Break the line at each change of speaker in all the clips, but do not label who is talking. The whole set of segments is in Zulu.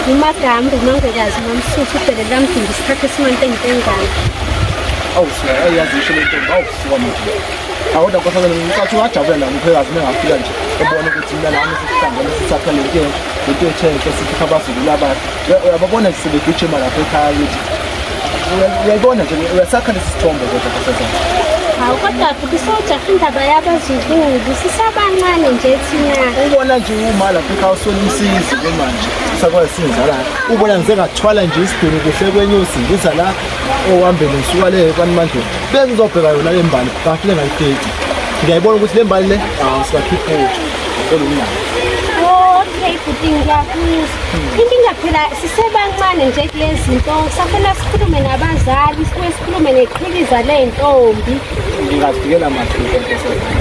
Umagambo mangekazi mamsuthu ubhele lamdinga isikhathi esimantengentengane.
Awu siyayazi isho lento awusuka manje. Awuda nkosazana ngicathu wajabula nami phela ngingafika nje ebona ukuthi mina nami sesihlangene sisakha lento lento ethenhle sithi abazukulu abahle. Uyababona nje sebegijima lapha ekhaya kithi. Uyayibona nje uyasakha lesi sithombe kodwa nkosazana.
Hawu kodwa futhi sojaha indaba yabazukulu sisabancane nje thina.
Ubona nje uma lapha ekhaya usona umsizi ke manje. Sakwazi sinzala. Ubona ngize ngathwala nje isidunu kuhle kwenyusi ngiza la ohambeni ngisuka le kwaNimandlo. Bengizobheka yona le mbali ngafike ngayifiki. Ngiyayibona ukuthi le mbali le awusakhiphi olunyawo.
Okay futhi ngiyakuzwa. Inkinga phela sisebancane nje kulezi zinto safuna sikhulume nabazali sibuye sikhulume neqhikiza ley'ntombi.
Ngingazifikela mathupha nkosazana.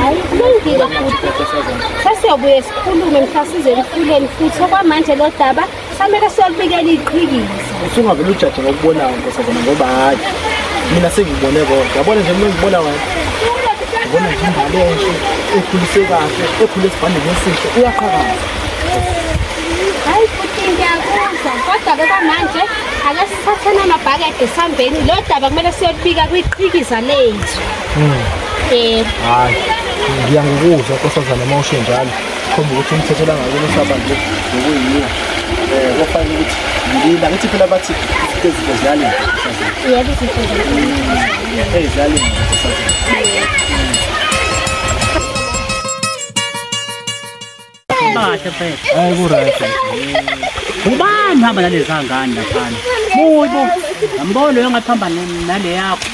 Hayi kulungile futhi. Sesiyobuye sikhulume mhla size emfuleni futhi okwamanje lo daba samele siyolubikela iqhikiza.
Usungavele ujaje ngokubonayo nkosazana ngoba hayi mina sengibone kodwa. Yabona nje mina ngibona wena. Ngibona nje imbali enhle ekhulise kahle ekhule esibandeni esihle uyaqhakaza.
Hayi futhi ngiyakuzwa kodwa ke kwamanje ake sithathene amabhakede sihambeni lo daba kumele siyolubika kwiqhikiza lethu.
Hayi ngiyangikuzwa nkosazana uma usho njalo khomba ukuthi umthetho la ngakini usabanje ngokuyiwo. Kufanele ukuthi ngilila ngithi phela bathi izinto ezinto ziyalinda nkosazana.
Yebo izinto ziyalinda.
Ziyalinda nkosazana.
Kahle phela. Hayi ku right. Ubani hamba nalezi ngane laphana? Muyibo. Ngambona lo ngathamba nale yakho.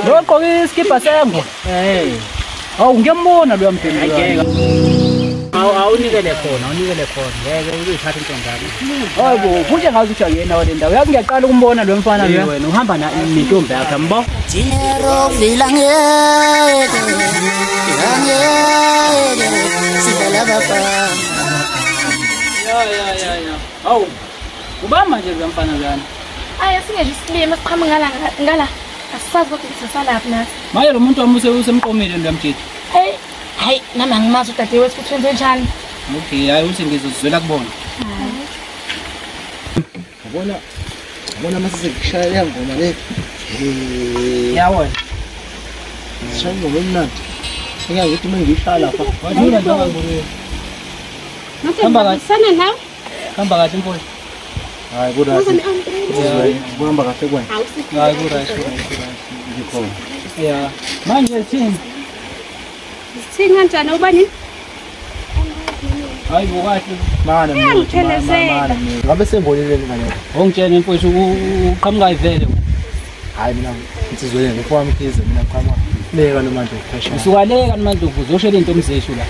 Lo gqoka isikibha sengo. Eh. Awu ngiyambona lo yambhemi. Ngeke. Awunikele khona, awunikele khona. Ngeke uyithathe intombi yakho. Hayibo, futhi ngazi ukuthi akuyena wale ndawo. Yazi ngiyaqala ukumbona lo mfana lo. Wena uhamba nentombi yakho, ambo.
Dinero vilangeke. Vilangeke. Sidlala abafana.
Ya. Awu. Ubamba nje lo mfana lana.
Ayi singeje isilima siqhamuka ngala ngala. Asazi ukuthi sisalaphi nathi.
Maye lo muntu wami usemqomile lo mjidi.
Hey. Hayi nami angimazi udadewethu ukuthi wenze njani.
Okay, hayi uthi ngizozizwela kubona.
Yabona yabona mase sekushaya le ngoma le.
Yawona.
Sishaya ingoma emnandi. Ngeke ngithi uma ngiyishaya lapha.
Wadlula nje ngibonile.
Hamba kahle sana nawe.
Hamba kahle mfowethu.
Hayi ku right. Kuhamba kahle kwena.
Hayi ku right.
Ngikhona.
Yeah. Manje thini?
Sithini kanjani ubani?
Hayi bo kahle.
Mana
mina.
Ngabe sengibonile ngane.
Ongitshela mfowethu uqhamuka ivele.
Hayi mina insizweni ngifowami Mkhize mina ngiqhamuka leka noMandlovu phesheya.
Usuka leka noMandlovu uzoshela intombi zethu la.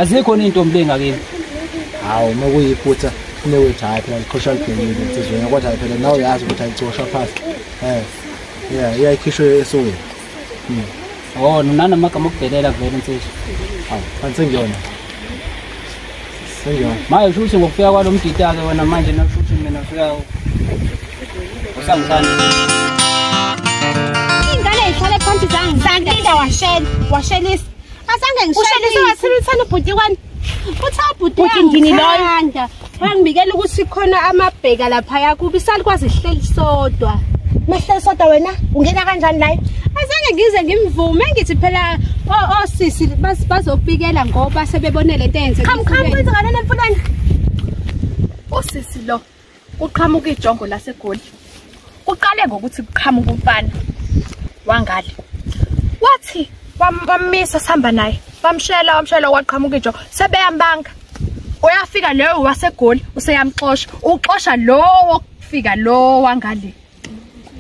Azikho intombi lengakini.
Hawu uma kuyiphutha kunewethu hayi phela liqhosha libhekile insizweni kodwa phela nawe uyazi ukuthi ayicosha phansi. Yeah, iyayikhishwe esweni.
Oh, nanamagama okudelela vele insizwa.
Hawu, phansi sengiyona. Sengiyona.
Manje usho ukuthi ngokufika kwalo mdida ke wena manje nakusho ukuthi mina ufika usangithanda.
Ingane ihlale phansi zangilinda washela, washelisa. Azange ngishelise wathina ubhuti kwani. Uthi ubhuti ndini loyo. Wangibikela ukuthi khona amabheka lapha yakubi salikwazi ihleli sodwa.
Mahleli sodwa wena ungena kanjani la?
Azange ngize ngimvume ngithi phela osisi bazobikela ngoba sebebone lento eyenzeka.
Kham kwenza ngale emfuleni. Osisi lo uqhamuka ijongo laseGoli. Uqale ngokuthi kuqhamuka umfana wangale. Wathi wamisa sihamba naye. Bamshela waqhamuka ijongo sebeyambanga. Uyafika leyo waseGoli useyamxosha. Uxosha lo wokufika lo wangale.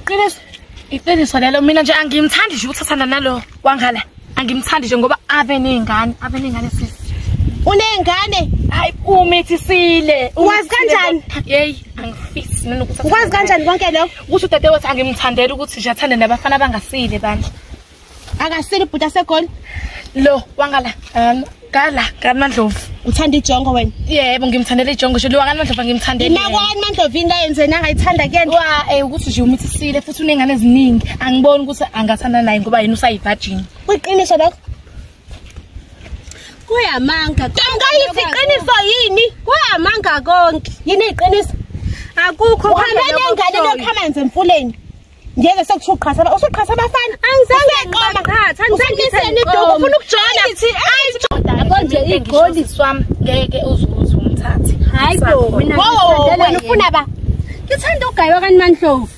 Qiniso. Iqiniso lelo mina nje angimthandi nje ukuthathana nalo wangala. Angimthandi nje ngoba ave nezingane sisi.
Unengane?
Hayi umithisile.
Wazi kanjani?
Hey, angifisi. sisi nanokuthi
Ukwazi kanjani konke lokho?
Ukuthi udadewethu angimthandeli ukuthi nje athande nabafana abangasile bandla.
Akasile ibhuti aseGoli.
Lo wangala ngala kaMandlovu.
Uthanda ijongo wena?
Yebo ngimthandela ijongo nje lo wakaMandlovu angimthandeli.
Imakwani Mandlovu into ayenze nangayithanda kuyena?
Wa ukuthi nje umithisile futhi unengane eziningi. Angiboni ukuthi angathanda naye ngoba yena usayi-virgin.
Kuyiqiniso lokho? Kuyamanga. Ntombi iqiniso yini? Kuyamanga konke. Yini iqiniso? Akukho uhambe nengane lokhamanzi emfuleni. Ngeke sekuthiwa uqhasa usuqhasa abafana. Angizange ngiqoma. Angisangiseni iduku ufuna ukujola.
Yabo nje igoli swami ngeke uzuze umthathe.
Hayi bo mina ngithandela ufuna ba. Ngithanda ugaywa kaMandlovu.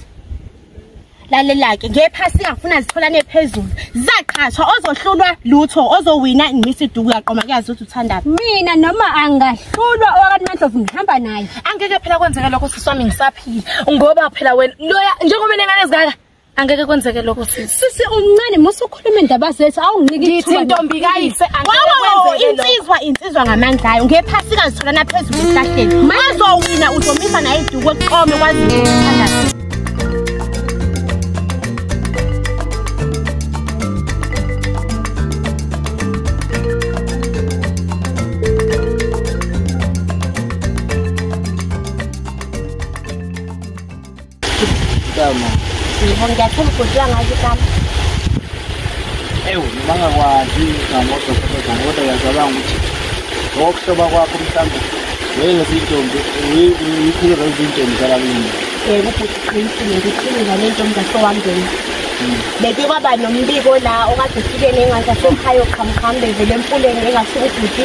Lalela ke ngephasika ngifuna zitholane phezulu. Zaqhathwa ozohlulwa lutho ozowina ngimisa iduku yaqoma kuyazi ukuthi uthanda.
Mina noma angahlulwa okaMandlovu ngihamba naye.
Angeke phela kwenzeke lokho sisi wami ngisaphila ngoba phela wena loya njengoba nengane ezingaka angeke kwenzeke lokho sisi.
Sisi umncane musukhuluma indaba zethu awunginiki
ithuba. Ngithi ntombi kayise angeke kwenzeke lokho.
Insizwa insizwa ngamandla ayo ngephasika zitholana phezulu esihlahleni. Ozowina uzomisa naye iduku eqome kwazi ukuthi uthanda. Ngiyathola ubhuti wangazi igama.
Ewu noma ngakwazi igama kodwa kodwa ngiyacabanga ukuthi ngokuhloba kwakho mhlawumbe wayengezintombi uyikhuleka izintombi zalabini.
Yebo ubhuti uqinisile ngikhuluma ngale ntombi zasowangena. Beke kwaba nombiko la okade ufike nengane zasekhaya oqhamuqhamu bevele emfuleni engathi ubhuti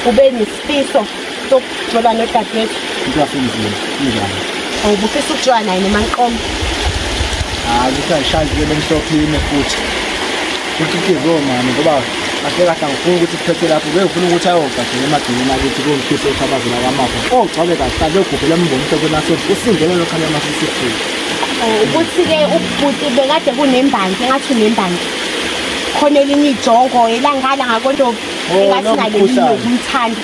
ube nesifiso sokujola nodadewethu.
Into yasemzini injani?
Awubufisa ukujola naye noma nqoma.
Hayi kusashaya lemhlophini futhi. Kucikizwe mama ngoba kahle kahle ngifuna ukuthi kuphethe lapho bengifuna ukuthi ayogadela emagcini akithi kungifise ukuthi abazela kwamafa. Ogcwabe kahle begubhela embono mhlophe naso usindele lokhala amasisifu.
Ukuthi ke ubhuti bekade kunembangi engathi unembangi. Khona elinye ijongo elangala ngakonto engathi nale umthanda.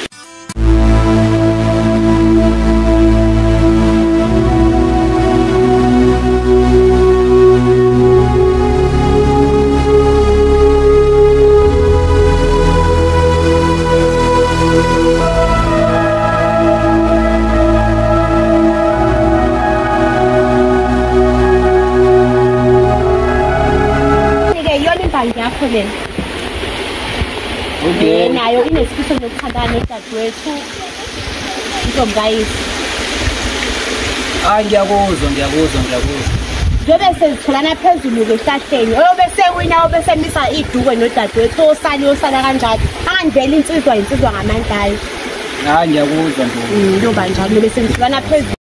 Okay.
Nayo inesifiso nokuthandana nodadewethu intombi kayise.
Hayi ngiyakuzwa ngiyakuzwa ngiyakuzwa.
Njengoba sezitholana phezulu kwehlahleni oyobe sewina obe semisa iduku nodadewethu osali osala kanjalo. Angiveli insizwa insizwa ngamandla ayo.
Hayi ngiyakuzwa ntombi.
Njengoba njalo bese ngitholana phezulu.